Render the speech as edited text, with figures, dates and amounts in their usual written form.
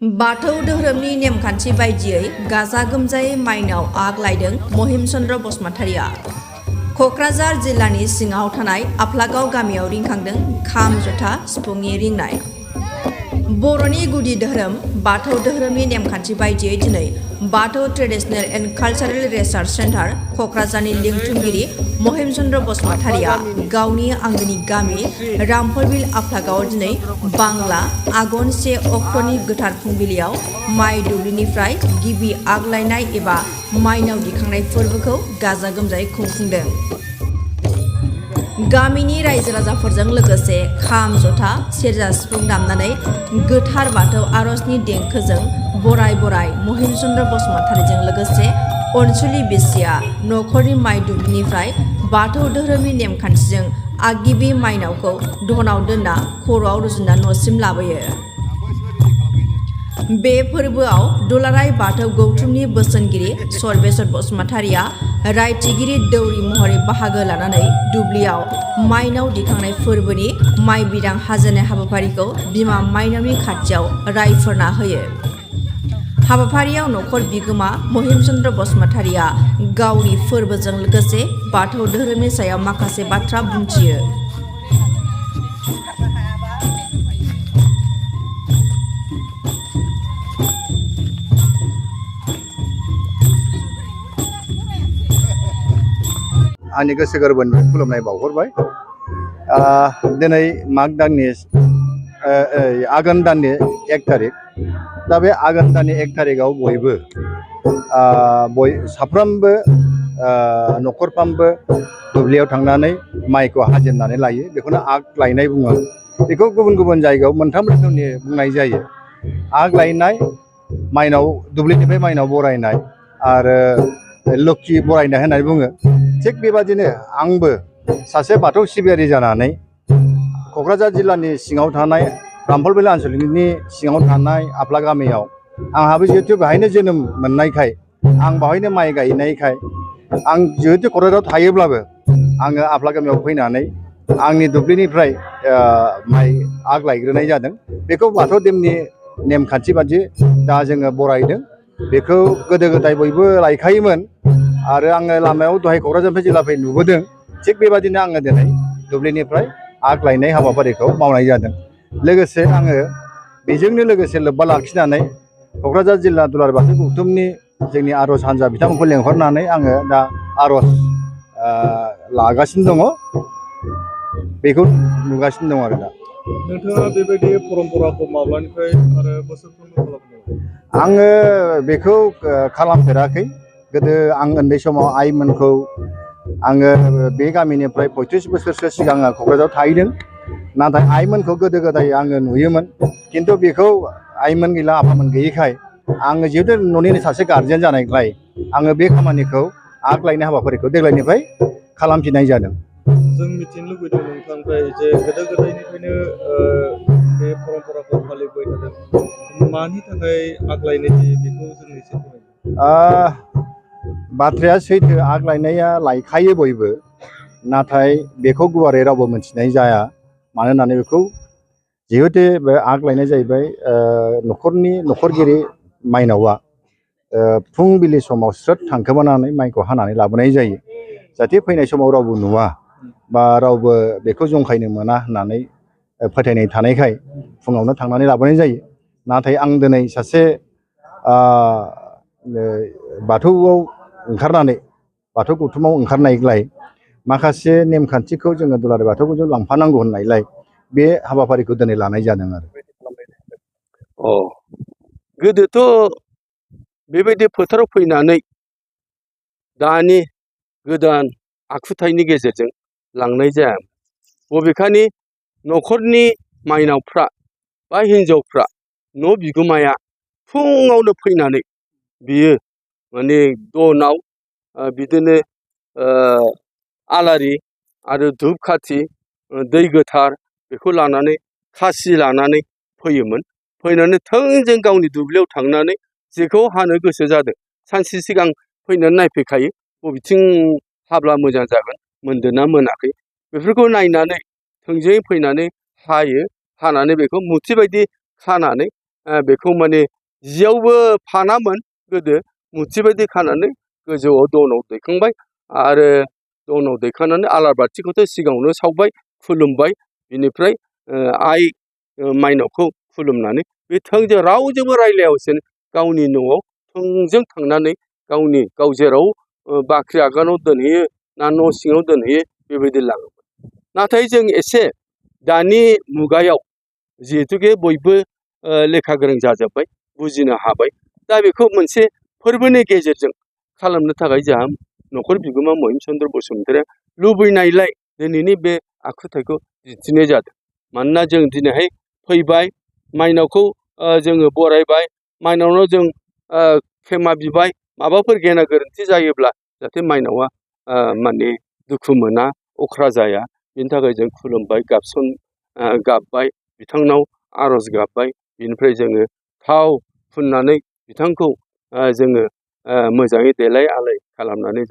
बाथौ धोरोमनि नेमखान्थि बायदियै गाजा गोमजायै माइनाव आग लायदों महिम चन्द्र बसुमतारिया। क'क्राझार जिल्लानि सिङाव थानाय आफलागाव गामियाव रिंखांदों खाम जथा सिफुंनि रिंनाय। बर'नि गुदि धोरोम बाथौ धोरोमनि नेमखान्थि बायदियै दिनै बाथौ traditional and cultural research centre क'क्राझारनि लिंथुमगिरि महिम चन्द्र बसुमतारिया गावनि आंगोनि गामि रामफलबिल आफलागावआव दिनै बांला आघन 1 अक्ट'नि गोथार फुंबिलियाव माइ दुब्लिनिफ्राय गिबि आग लायनाय एबा माइनाव दिखांनाय फोरबोखौ गाजा गोमजायै खुंफुंदों। गामिनि रायजो राजाफोरजों लोगोसे खाम जथा सेरजा सिफुं दामनानै गोथार बाथौ आरजनि देंखोजों बराय बराय महिम चन्द्र बसुमतारिजों लोगोसे अनसुलि बिसिया न'खरनि माइ दुब्लिनिफ्राय बाथौ धोरोमनि नेमखान्थिजों आगिबि माइनावखौ धनाव दोनना खर'आव रुजुना न'सिम लाबोयो। बे फोरबोआव दुलाराय बाथौ गौथुमनि बोसोनगिरि सर्वेश्वर बसुमतारिया रायथिगिरि दौरि महरै बाहागो लानानै दुब्लियाव माइनाव दिखांनाय फोरबोनि माइ बिदां हाजेननाय हाबाफारिखौ बिमा माइनावनि खाथियाव रायफोरना होयो। हाबाफारियाव न'खर बिगोमा महिम चन्द्र बसुमतारिया गावनि फोरबोजों लोगोसे बाथौ धोरोमनि सायाव माखासे बाथ्रा बुंथियो। आंनि गोसो गोरबोनिफ्राय खुलुमनाय बावहरबाय। दिनै माग दाननि आघोन दाननि 1 तारिख। दा बे आघोन दाननि 1 तारिखआव बयबो साफ्रोमबो न'खरफ्रामबो दुब्लियाव थांनानै माइखौ हाजेननानै लायो। बेखौनो आग लायनाय बुङो। बेखौ गुबुन गुबुन जायगायाव मोनथाम रोखोमनि बुंनाय जायो। आग लायनाय, माइनाव दुब्लिनिफ्राय माइनाव बरायनाय आरो लोखि बरायनाय होननानै बुङो। थिग बेबादिनो आंबो सासे बाथौ सिबियारि जानानै क'क्राझार जिल्लानि सिङाव थानाय रामफलबिल आनसलिकनि सिङाव थानाय आफला गामियाव आंहाबो जिहेतु बेहायनो जोनोम मोननायखाय, आं बेहायनो माइ गायनायखाय, आं जिहेतु क'क्राझाराव थायोब्लाबो आङो आफला गामियाव फैनानै आंनि दुब्लिनिफ्राय माइ आग लायग्रोनाय जादों। बेखौ बाथौ धोरोमनि नेमखान्थि बादि दा जोङो बरायदों। बेखौ गोदो गोदाय बयबो लायखायोमोन आरो आङो लामायाव दहाय क'क्राझारनिफ्राय जिल्ला फै नुबोदों। थिग बेबादिनो आङो दिनै दुब्लिनिफ्राय आग लायनाय हाबाफारिखौ मावनाय जादों। लोगोसे आङो बेजोंनो लोगोसे लोब्बा लाखिनानै क'क्राझार जिल्ला दुलाराय बाथौ गौथुमनि जोंनि आर'ज हान्जा बिथांमोनखौ लेंहरनानै आङो दा आर'ज लागासिनो दङ। बेखौ नुगासिनो दङ आरो दा। नोंथाङा बेबायदि परम्पराखौ माब्लानिफ्राय आरो बोसोरफ्रोमबो खालामदों? आङो बेखौ खालामफेराखै। गोदो आं उन्दै समाव आइमोनखौ आङो बे गामिनिफ्राय 35 बोसोरसो सिगां आङो क'क्राझाराव थाहैदों। नाथाय आइमोनखौ गोदो गोदाय आङो नुयोमोन। खिन्थु बेखौ आइमोन गैला, आफामोन गैयैखाय आङो जिहेतु न'नि सासे गारजेन जानायखाय आङो बे खामानिखौ आग लायनाय हाबाफारिखौ देग्लायनिफ्राय खालामफिननाय जादों। जों मिथिनो लुबैदों नोंथांनिफ्राय जे गोदो गोदायनिफ्रायनो बे परम्पराखौ फालिबाय थादों। मानि थाखाय आग लायनाय जायो बेखौ जों एसे फोरमायदों। बाथ्राया सैथो, आग लायनाया लायखायो बयबो। नाथाय बेखौ गुवारै रावबो मिथिनाय जाया। मानो होननानै बेखौ जिहेतु बे आग लायनाय जाहैबाय न'खरनि न'खरगिरि माइनावा फुंबिलि समाव स्रोद थांखोमानानै माइखौ हानानै लाबोनाय जायो। जाहाथे फैनाय समाव रावबो नुवा बा रावबो बेखौ जंखायनो मोना होननानै फोथायनाय थानायखाय फुङावनो थांनानै लाबोनाय जायो। नाथाय आं दिनै सासे बाथौआव ओंखारनानै बाथौ गौथुमाव ओंखारनायलाय माखासे नेमखान्थिखौ जोङो दुलाराय बाथौखौ जों लांफानांगौ होननायलाय बे हाबाफारिखौ दिनै लानाय जादों आरो। गोदोथ' बेबायदि फोथाराव फैनानै दानि गोदान आखुथाइनि गेजेरजों लांनाय जाया। बबेखानि न'खरनि माइनावफ्रा बा हिन्जावफ्रा न' बिगोमाया फुङावनो फैनानै बियो माने दनाव बिदिनो आलारि आरो धुप खाथि दै गोथार बेखौ लानानै खासि लानानै फैयोमोन। फैनानै थोंजों गावनि दुब्लियाव थांनानै जेखौ हानो गोसो जादों सानसे सिगां फैनानै नायफैखायो। बबेथिं हाब्ला मोजां जागोन, मोनदोंना मोनाखै बेफोरखौ नायनानै थोंजोङै फैनानै हायो। हानानै बेखौ मुथि बायदि खानानै बेखौ माने जियावबो फानामोन गोदो मुथि बायदि खानानै गोजौआव दनाव दैखांबाय आरो दनाव दैखांनानै आलार बाथिखौथ' सिगाङावनो सावबाय खुलुमबाय बिनिफ्राय आइ माइनावखौ खुलुमनानै बे थोंजों रावजोंबो रायलायालासिनो गावनि न'आव थोंजों थांनानै गाव जेराव बाख्रि आगानाव दोनहैयो ना न' सिङाव दोनहैयो बेबायदि लाङोमोन। नाथाय जों एसे दानि मुगायाव जिहेथुके बयबो लेखा गोरों जाजोब्बाय बुजिनो हाबाय दा बेखौ मोनसे फोरबोनि गेजेरजों खालामनो थाखाय जोंहा न'खर बिगोमा महिम चन्द्र बसुमतारिया लुबैनायलाय दिनैनि बे आखुथायखौ दिन्थिनाय जादों। मानोना जों दिनैहाय फैबाय माइनावखौ जोङो बरायबाय माइनावनाव जों खेमा बिबाय माबाफोर गेना गोरोन्थि जायोब्ला जाहाथे माइनावा माने दुखु मोना अख्रा जाया बिनि थाखाय जों खुलुमबाय गाबबाय बिथांनाव आर'ज गाबबाय बिनिफ्राय जोङो थाव फुननानै बिथांखौ जोङो मोजाङै देलाय आलाय खालामनानै